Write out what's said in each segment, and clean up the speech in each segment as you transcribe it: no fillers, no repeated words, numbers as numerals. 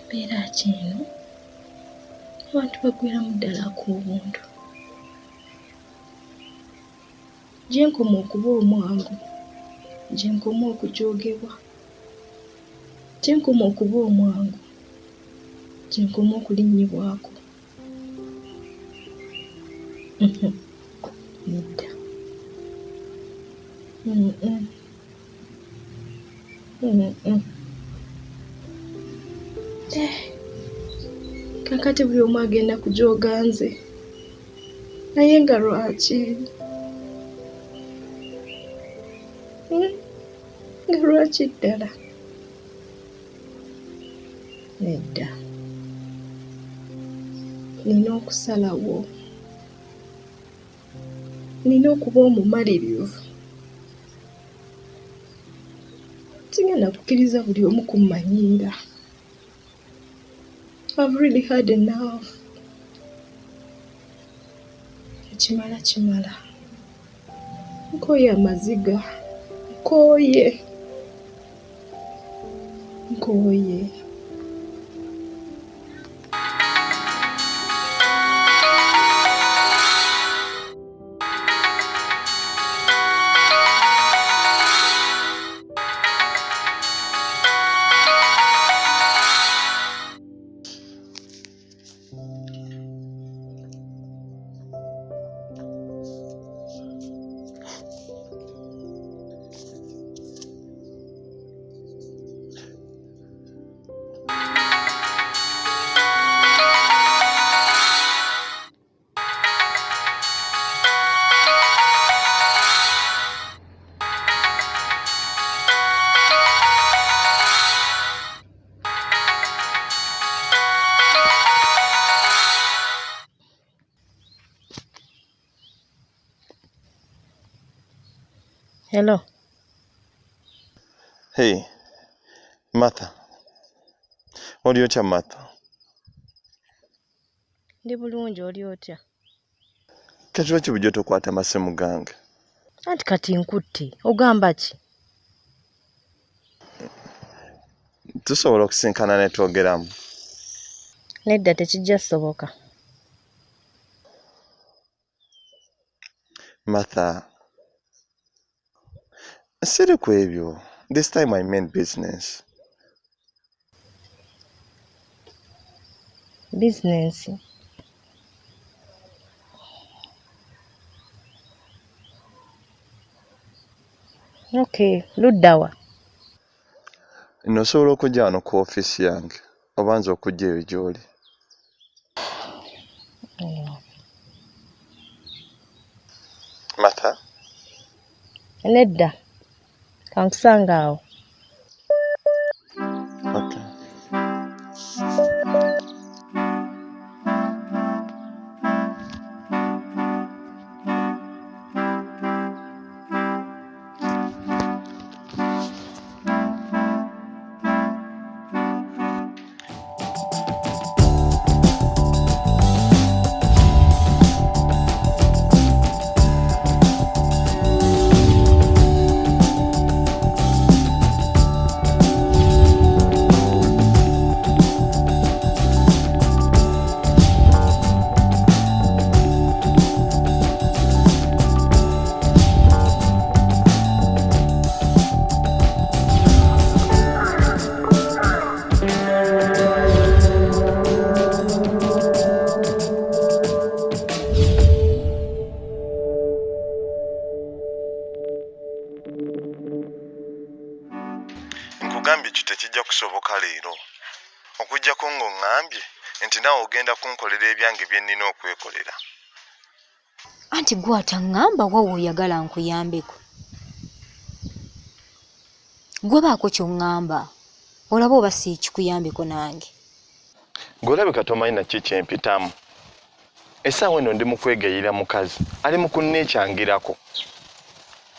Mbeera ki eno? Abantu baggweramu ddala ak'obuntu. Gye nkoma okuba omwangu, gye nkoma okujoogebwa. Gye nkoma okuba omwangu, gye nkoma okulinnyibwako. Nedda. Eh, kakati buli omu agenda kujooga nze naye nga lwaki hmm? Nga lwaki ddala nedda nina okusalawo nina okuba omumalirivu sigenda kukkiriza buli omu kummanyiira I've really had enough. Ekimala kimala. Nkooye amaziga. Nkooye. Nkooye. Hello. Hey, Martha. Oli otya Martha? Ndi bulungi oli otya? Kati lwaki bulijjo tokwata masimu gange? Anti kati nkutte ogamba ki? Tusobola okusinkana ne twogeramu? Nedda tekijja soboka. Martha, siri ku ebyo. This time I mean business. Bizinensi? Okay, ludda wa? Nno osobola okujja wano ku ofiisi yange oba nze okujja eyo gy'oli? Martha? Nedda, kankusange awo. Okay. Nkugambye ekyo tekijja kusoboka leero okuggyako ng'oŋŋambye nti naawe ogenda kunkolera ebyange bye nnina okwekolera. Anti gwe ataŋŋamba wa w'oyagala nkuyambeko. Gwe baako ky'oŋŋamba olabe oba siikikuyambeko nange. Gwe olabika tomanyi na ki kye mpitamu. Essaawa eno ndi mu kwegayirira mukazi ali mu kunneekyangirako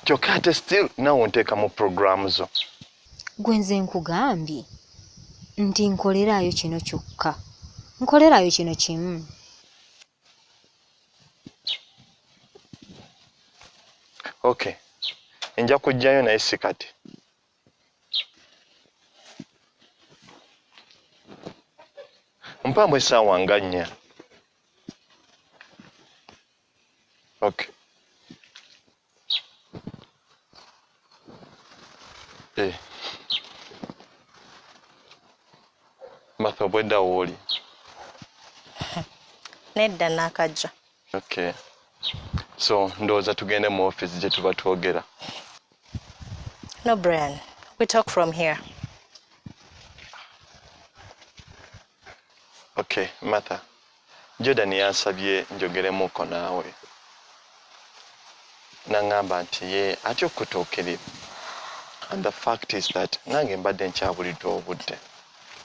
kyokka ate still naawe onteeka mu pulogulaamu zo. Gwe nze nkugambye nti nkoleraayo kino kyokka. Nkoleraayo kino kimu. Okay, nja kujjayo naye si kati. Mpaamu essaawa nga nnya. Okay. Eh. Martha, obwedda wooli? Nedda, naakajja. Okay. So, ndowooza tugende mu office gye tuba twogera. No, Brian. We talk from here. Okay, Martha. Jordan yansabye njogeremuko naawe. N'aŋŋamba nti ye atya okutuukirira. And the fact is that nange mbadde nkyabuliddwa obudde.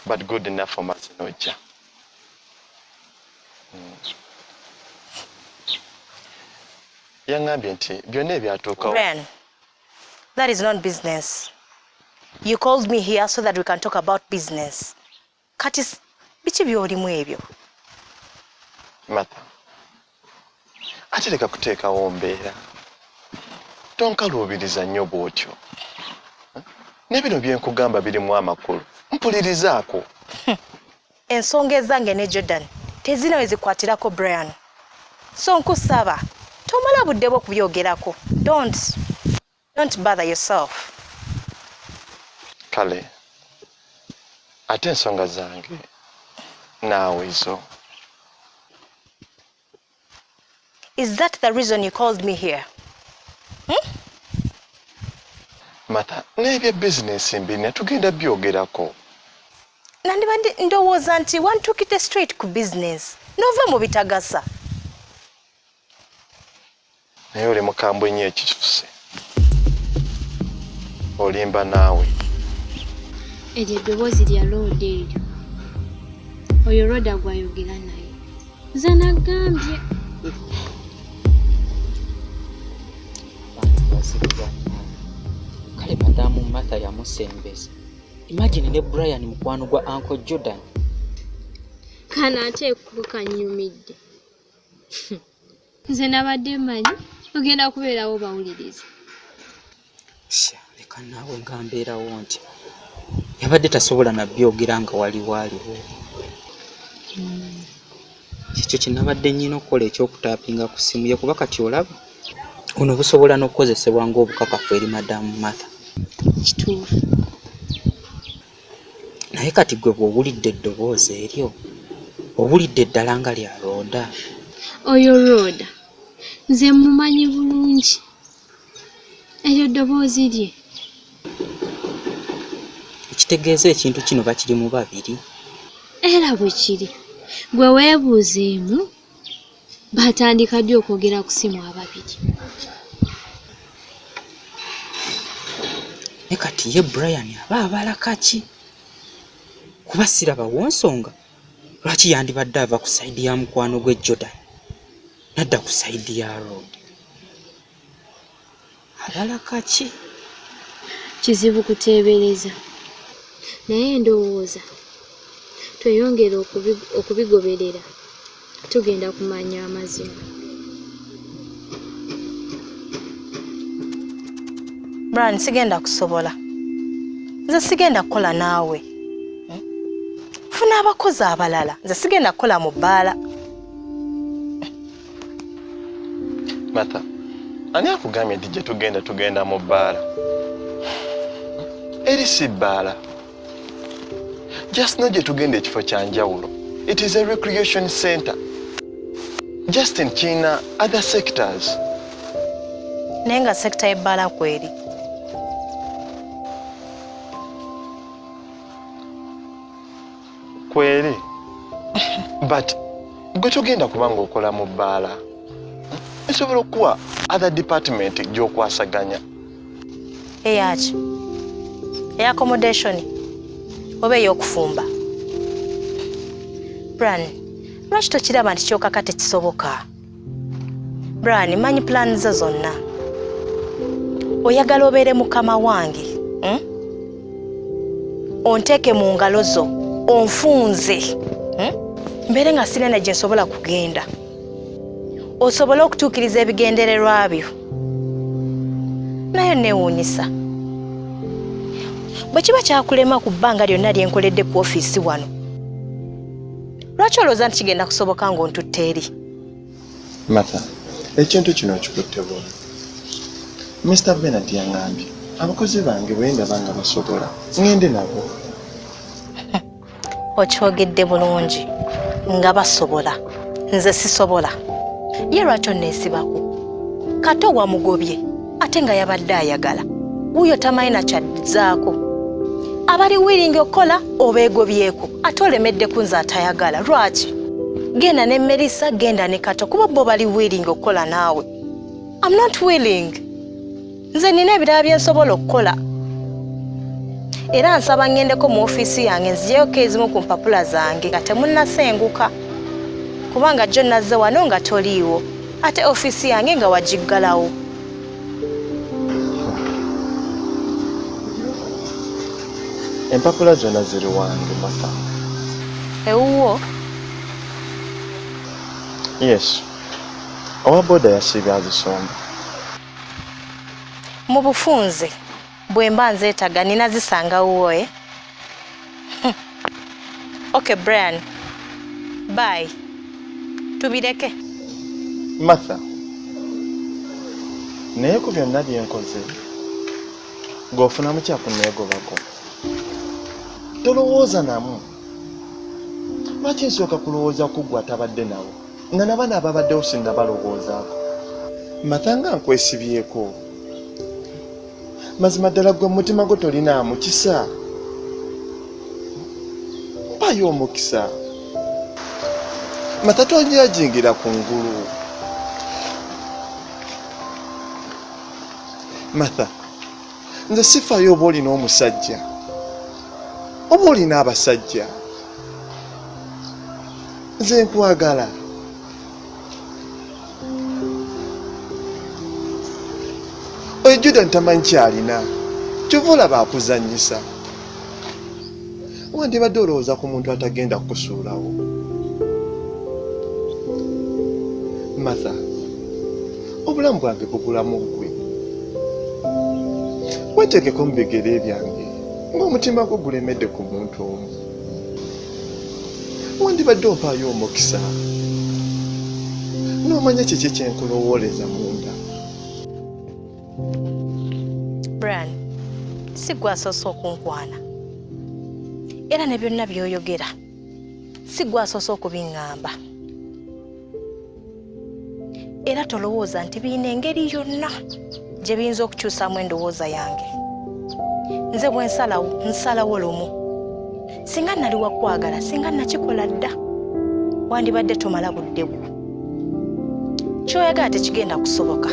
But good enough omaze n'ojja. Yaŋŋambye nti byonna ebyatuukawo. Brian, that is not business. You called me here so that we can talk about business. Kati biki by'olimu ebyo? Martha, ate leka kuteekawo mbeera. Tonkaluubiriza nnyo bw'otyo. Ne bino bye nkugamba birimu amakulu. Mpulirizaako. Ensonga ezange ne Jordan tezirina we zikwatirako, Brian. So nkusaba tomala budde bwo kubyogerako. Don't bother yourself. Kale, ate ensonga zange naawe zo. Is that the reason you called me here? Martha, n'ebya bizinensi mbirina, tugenda byogerako. Nandibadde ndowooza nti wantuukidde straight ku business n'ova mu bitagasa. Naye oli mukambwe nnyo ekisuse. Olimba naawe. Eryo eddoboozi lya Rhoda eryo. Oyo Rhoda gw'ayogera naye. Nze nagambye. Abantu bazibu bannange. Kale Madamu Martha yamusembeza. Imagine ne Brian mukwano gwa Uncle Jordan. Kano ate ekkubo kannyumidde. Nze nabadde mmanyi ogenda kubeerawo bawuliriza. Sha, leka naawe, nga mbeerawo ntya? Yabadde tasobola nabyogera nga waliwo aliwo. Kikyo kye nabadde nnyina okukola ekyokutaapinga ku ssimu ye, kuba kati olaba buno busobola n'okukozesebwa ng'obukakafu eri Madamu Martha. Kituufu. Naye kati gwe bw'owulidde eddoboozi eryo, owulidde ddala nga lya Rhoda? Oyo Rhoda nze mmumanyi bulungi. Eryo ddoboozi lye. Ekitegeeza ekintu kino bakirimu babiri. Era bwe kiri. Gwe weebuuzeemu batandika ddi okwogera ku ssimu ababiri? Ne kati ye Brian aba abala kaki? Kuba sirabawo nsonga lwaki yandibadde ava ku side ya mukwano gwe Jordan nadda ku side ya Rhoda. Abala kaki? Kizibu kuteebereza. Naye ndowooza tweyongere okubigoberera, tugenda kumanya amazima. Brian, sigenda kusobola. Nze sigenda kukola naawe. Funa abakozi abalala. Nze sigenda kukola mu bbaala. Martha, ani akugambye nti gye tugenda tugenda mu bbaala? Eri si bbaala. Just know gye tugenda ekifo kya njawulo. It is a recreation center. Justin, kirina other sectors. Naye nga sector y'ebbaala kweri. Kweri. But gwe togenda kuba ng'okola mu bbaala. Nsobola okuwa other department gy'okwasaganya. Eyaki? Eya accommodation oba ey'okufumba? Brian, lwaki tokiraba nti kyokaka tekisoboka? Brian, manyi plan zo zonna. Oyagala obeere mukama wange, Onteeke mu ngalo zo, onfunze, Mbeere nga sirina gye nsobola kugenda, osobole okutuukiriza ebigendererwa byo. Naye neewuunyisa, bwe kiba kyakulema ku bbanga lyonna lye nkoledde ku ofiisi wano. Lwaki olowooza nti kigenda kusoboka ng'ontutte eri? Martha, ekintu kino okikutte bubi. Mr. Bernard yangambye abakozi bange bwe ndaba nga basobola ŋŋende nabo. Okyogedde bulungi nga basobola, nze sisobola. Ye lwaki onneesibako? Kato wamugobye ate nga yabadde ayagala. Wuuyo tamanyi na kyazzaako. Abali wiringi okukola obeegobyeko ate olemedde ku nze atayagala. Lwaki? Genda ne Melissa, genda ne Kato kuba bo bali wiringi okukola naawe. I'm not willing. Nze nina ebirala bye nsobola okukola. Era nsaba ŋŋendeko mu ofiisi yange nzijeyoko ezimu ku mpapula zange nga temunnasenguka. Kubanga jjo nazze wano nga toliiwo ate ofiisi yange nga wagiggalawo. Empapula zonna ziri wange Martha. Ewuwo? Yes. Owa boda yasiibye azisomba. Mu bufunze bwe mba nzeetaga nina zisanga wuwo eh? Okay Brian. Bye. Tubireke. Martha. Naye ku byonna bye nkoze ng'ofunamu kya kunneegobako. Tolowooza namu. Lwaki nsooka kulowooza ku ggwe atabadde nawo nga na bano ababaddewo sinnabalowoozaako? Martha nga nkwesibyeko. Mazima ddala ggwe mu mutima gwo tolinaamu kisa? Mpayo omukisa. Martha tonjajingira ku ngulu. Martha, nze sifaayo oba olina omusajja oba olina abasajja. Nze nkwagala. Oyo Jordan tamanyi kyalina. Kyova olaba akuzannyisa. Wandibadde olowooza ku muntu atagenda kukusuulawo. Martha, obulamu bwange bugulamu ggwe. Weeteekeko mu bigere byange ng'omutima gwo gulemedde ku muntu omu. Wandibadde ompaayo omukisa n'omanya kiki kye nkulowooleza munda. Brian, si ggwe asoose okunkwana era ne byonna by'oyogera si ggwe asoose okubiŋŋamba era tolowooza nti birina engeri yonna gye biyinza okukyusaamu endowooza yange. Nze bwe nsalawo, nsalawo lumu. Singa nali wakwagala, singa nakikola dda. Wandibadde tomala budde bwo. Ky'oyagala tekigenda kusoboka.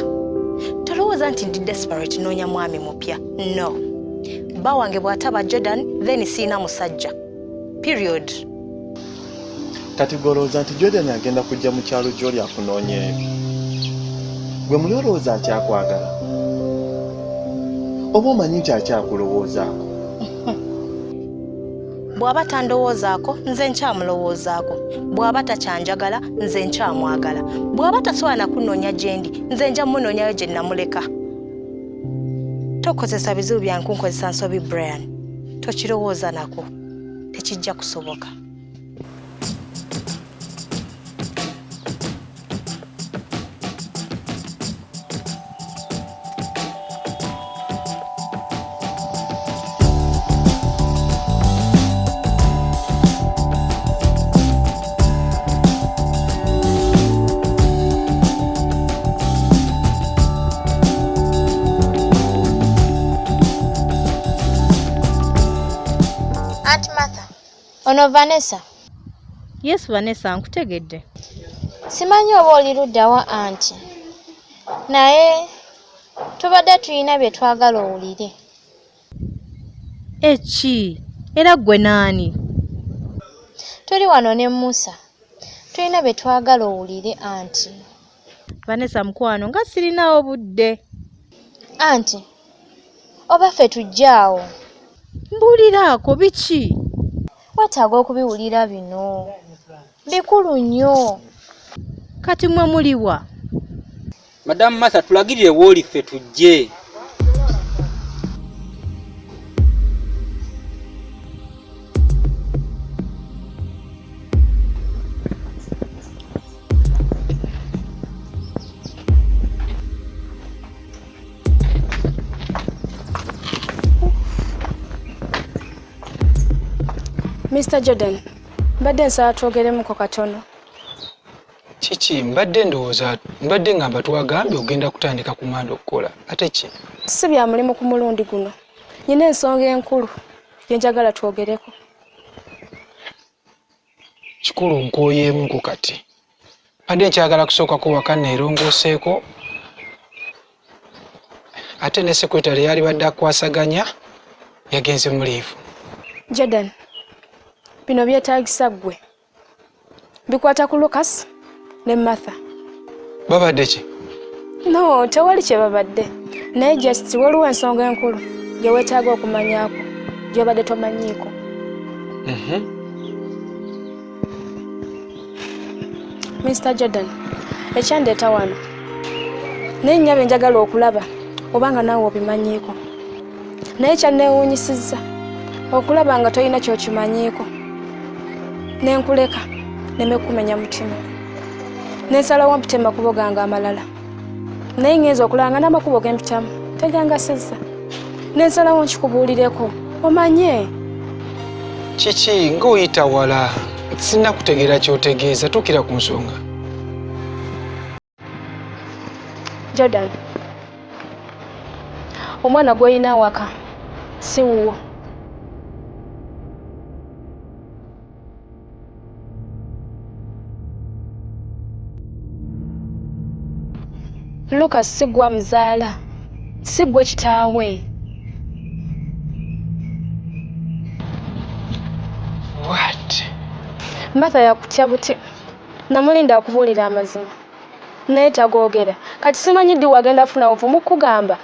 Tolowooza nti ndi desperate noonya mwami mupya. No. Bba wange bw'ataba Jordan, then sirina musajja. Period. Kati gwe olowooza nti Jordan agenda kujja mu kyalo gy'oli akunoonyeeyo? Gwe muli olowooza akyakwagala? Oba omanyi nti akyakulowoozaako? Bw'aba tandowoozaako nze nkyamulowoozaako. Bw'aba takyanjagala nze nkyamwagala. Bw'aba tasobola na kunnoonya gye ndi nze nja munoonyayo gye namuleka. Tokozesa bizibu byange kunkozesa nsobi Brian. Tokirowooza nako. Tekijja kusoboka. Aunt Martha, ono Vanessa. Yes Vanessa, nkutegedde. Simanyi oba oli ludda wa anti, naye tubadde tulina bye twagala owulire. Eki? Era ggwe naani? Tuli wano ne Musa. Tulina bye twagala owulire anti. Vanessa mukwano nga sirinawo budde. Anti oba ffe tujje awo. Mbuuliraako biki? Weetaaga okubiwulira bino. Bikulu nnyo. Kati mmwe muliwa? Madamu Martha tulagirire w'oli ffe tujje. Mr Jordan, mbadde nsaba twogeremuko katono. Kiki mbadde ndowooza mbadde ngamba twagambye ogenda kutandika ku manda okukola ate ki? Si bya mulimu ku mulundi guno. Nyina ensonga enkulu gye njagala twogereko. Kikulu nkooyeemuko kati. Mbadde nkyagala kusookako waka neerongooseeko ate ne secretary yalibadde akwasaganya yagenze mu liivu. Jordan, bino byetaagisa ggwe. Bikwata ku Lucas ne Martha. Babadde ki? No, tewali kye babadde. Naye just waliwo ensonga enkulu gye weetaaga okumanyaako gy'obadde tomanyiiko. Mr Jordan, ekyandeeta wano naye nnyabo njagala okulaba obanga naawe obimanyiiko. Naye kyanneewuunyisizza okulaba nga tolina ky'okimanyiiko. Ne nkuleka neme kumenya mutima. Ne nsalawo mpite mu makubo gange amalala. Naye ŋŋenze okulaba nga n'amakubo ge mpitamu tegangasizza. Ne nsalawo nkikubuulireko omanye. Kiki ng'oyita wala sinnakutegeera ky'otegeeza tuukira ku nsonga. Jordan, omwana gw'olina awaka si wuwo. Lucas si ggwe amuzaala, si ggwe kitaawe. What? Martha yakutya buti. Namulinda akubuulira amazima naye tagoogera. Kati simanyi ddi wagenda kufuna buvumu kukugamba.